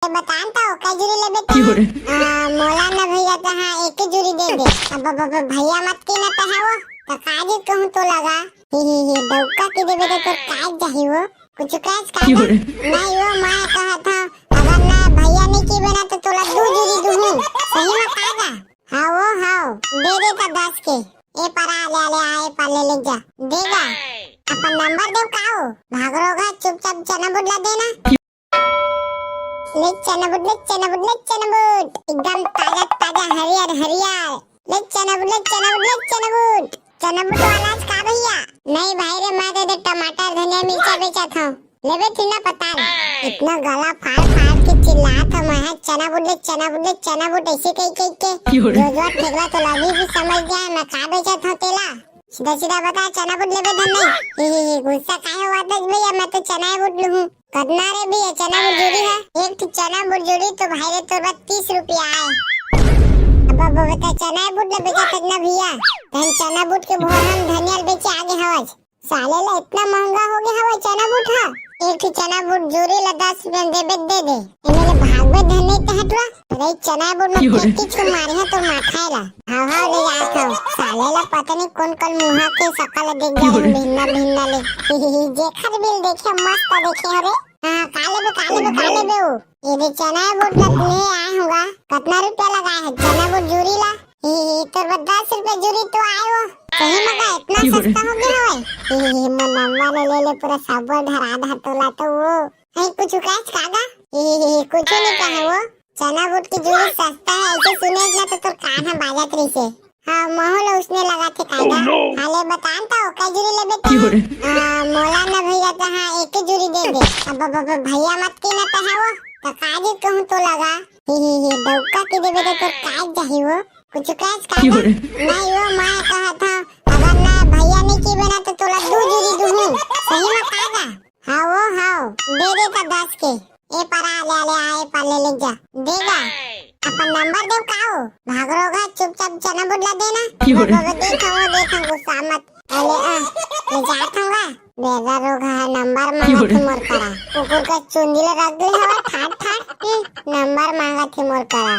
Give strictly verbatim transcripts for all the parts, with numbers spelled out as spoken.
ए, बतान तो, काय जुरी लेबे त? आ, मोला ना भैया, त हाँ, एक जुरी दे दे। अब, अब, अब भैया मत की ना त है वो, त का जी कहूँ तो लगा। ही, ही, ही, डौका के देबे त तोर काज जाही वो। कुछ कैस का? नहीं वो, मैं कहा था, अगर ना भैया नहीं की बना तो तोला दू जुरी दूँ। सही में का गा? हाँ वो, हाँ, दे दे त दस के। ए परा, ले, ले, आ, ए परा, ले, ले जा। देगा। अपन नंबर दे का हो? भागरो गा, चुपचाप चना बुट ला देना। ले चना बुट, ले चना बुट, ले चना बुट। एकदम ताजा, ताजा, हरियर, हरियर। ले चना बुट, ले चना बुट, ले चना बुट। चना बुट वाला आज का भैया? नहीं भाई रे, मैं तो दे टमाटर, धनिया, मिर्चा बेचत हूँ। लेबे थी ना पता नहीं। इतना गला फाड़ फाड़ के चिल्लात हूँ मैं, चना बुट ले, चना बुट ले, चना बुट ऐसे कही कही के। जो जो ठेकला तो अभी भी समझ गया है, मैं का बेचत हूँ तेला। सीधा सीधा बता, चना बुट लेबे धन नहीं। ही, ही, ही, गुस्सा काहे हुआ दस भैया, मैं तो चना बुट लूँ। कतना रे भैया चना बुट जुरी है? एक ठो चना बुट जुरी तो भाई रे तोर बा तीस रुपया आए। अब, अब बता, चना बुट ले बेचा थक ना भैया। धन चना बुट के भोर हम धनिया ल बेचे आगे हवज। साले ला इतना महंगा हो गया हवय चना बुट हा। एक ठो चना बुट जुरी ला दस रुपया में देबे दे दे। एमे ले भागबे धन नहीं तहटवा। अरे चना बुट में क्यों रे? फेंक के मारे है तोर माथा ला। हाँ, हाँ, ले जात हूँ। साले ला पता नहीं कौन कल मुहा के सकल देख गया क्यों रे? भिन्ना, भिन्ना ले। जेखर बिल देखे मस्त देखे हो रे। हाँ, का लेबे, का लेबे, का लेबे वो? ये दे चना बुट ला ले आए होगा। कतना रुपया लगा है चना बुट जुरी ला? ही, ही, तोर बर दस रुपया जुरी तो आए वो। सही में का इतना क्यों रे? सस्ता हो गया हवय? ही, ही, ही, मनवा ले, ले, ले, पूरा साबुन धरा धा तोला तो वो। है कुछ कैच कागा? ही, ही, ही, कुछ नहीं कहे वो। चना बुट की जुरी सस्ता है, ऐसे सुने ना तो तोर कान है बाजत रही से। हाँ, महू ला उसने लगा थे कायदा। Oh, no! हाले बतान तो, का जुरी लेबे त? क्यों रे? हाँ, मोला ना भैया त हाँ, एक जुरी दे दे। अब, अब, अब भैया मत की ना त है वो, त का जी कहूँ तो लगा। ही, ही, ही, डौका के देबे त तोर काज जाही वो। कुछ कैच का क्यों रे? नहीं वो, मैं कहा था, अगर ना भैया नहीं की बना तो तोला दू जुरी दूँ। सही में का गा? हाँ वो, हाँ, दे दे त दस के। ए परा, ले, ले, आ, ए परा, ले, ले जा। देगा। अपन नंबर दे का हो? भागरो गा, चुपचाप चना बुट ला देना। क्यों रे? वो, वो, देख, वो, देख, गुस्सा मत। अरे, आ, ले जात हूँ गा। बेगा रोग है, नंबर मांगा थे मोर करा। कुकुर का चुंदी ले रख दे हवा, ठाट, ठाट। हम्म, नंबर मांगा थे मोर करा।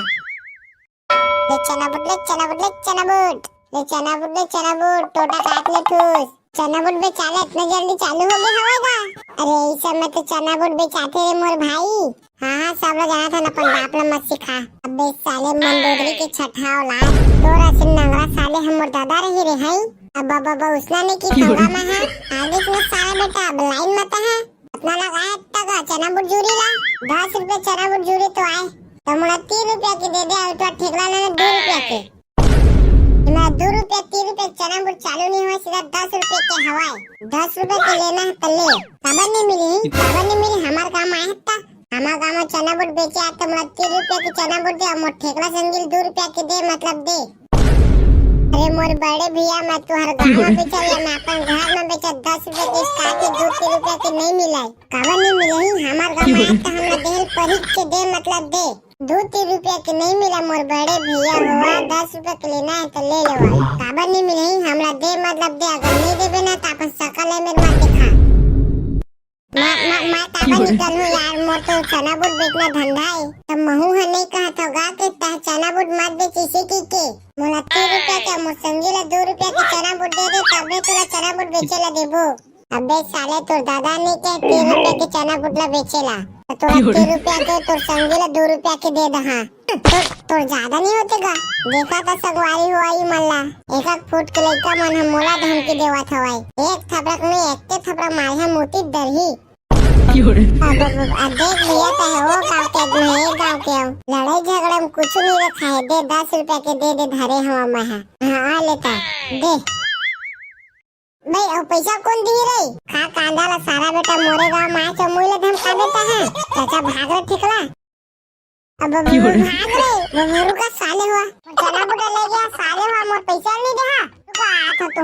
ले चना बुट, ले चना बुट, ले चना बुट। ले चना बुट, ले चना बुट, टोटा काट ले ठूस। चना बुट बेचाले इतना जल्दी चालू हो गया हवा गा? अरे, इस समय तो चना बुट बेचाते रे मोर भाई। हाँ, हाँ, सब लोग जाना था ना, अपन बाप ला मत सिखा। अबे साले मंदोदरी के छठा औलाद, तोरा से नंगरा साले हमर दादा रही रे हई। अब बाबा, बाबा उसना नहीं की क्यों? पंगा में है। आगे से साला बेटा अब लाइन मत है। अपना लगा है तक चना बुट जूरी ला, दस रुपया चना बुट जूरी तो आए, तो मोला तीन रुपया के दे दे, और तो ठेकला लेने दो रुपया के। मैं दो रुपया, तीन रुपया चना बुट चालू नहीं हुआ, सीधा दस रुपया के हवाए। दस रुपया के लेना है तो ले। काबर नहीं मिली? काबर नहीं मिली? हमार काम आए हत्ता। हमार काम में चना बुट बेचे आते, मोला तीन रुपया के चना बुट दे, और मोर ठेकला संगिल दो रुपया के दे, मतलब दे। अरे मोर बड़े भैया, मैं तुहर गाँव में बेचा या मैं अपन घर में बेचा, दस रुपया के स्टार्ट दो तीन रुपया के नहीं मिला है। काबर नहीं मिले ही? हमार गाँव में आता, हमरा देहल परिक के दे, मतलब दे। दो तीन रुपया के नहीं मिला मोर बड़े भैया हुआ, दस रुपया के लेना है तो ले लेवा। काबर नहीं मिले ही? हमरा दे, मतलब दे, अगर नहीं देबे ना तो अपन सकल है मेरे माँ दिखा। माँ, माँ, माँ, काबर निकल हूँ यार, मोर तो चना बुट बेचना धंधा है। तब महू ह नहीं कहा था गा के तह चना बुट मत बेच इसे की के। मोला तीन रुपया के, मोर संगी ला दो रुपया के चना बुट दे दे, तबे तोला चना बुट बेचे ला देबो। अबे साले, तोर दादा नहीं कहे तीन रुपया के चना बुट ला बेचेला, तो तोरा तीन रुपया के तोर संगी ला दो रुपया के दे दहा। तो तोर ज्यादा नहीं होते गा? देखा था सगवारी हुआ ही मन ला, एक एक फुट के लइका मन हम मोला धमकी देवत हवाई। एक थपड़क में एक के थपड़ा मारे हम उतित डरही। अब, अब, अब देख भैया, कहे वो गाँव के आदमी है, ये गाँव के हो। लड़ाई झगड़ा में कुछ नहीं रखा है, दे दस रुपया के दे दे धरे हवा मैं। हाँ, आ लेता, दे। भाई, अब पैसा कौन दी रे? खा कांदा ला सारा बेटा मोरे गाँव में आके मुई ले धमका देता है। चाचा भाग रे ठिकला। अब, अब, अब भाग रे, वो मोरू का साले हुआ। चना बुटा ले गया साले हुआ, मोर पैसा नहीं दे हा। रुका, आ तो तुम।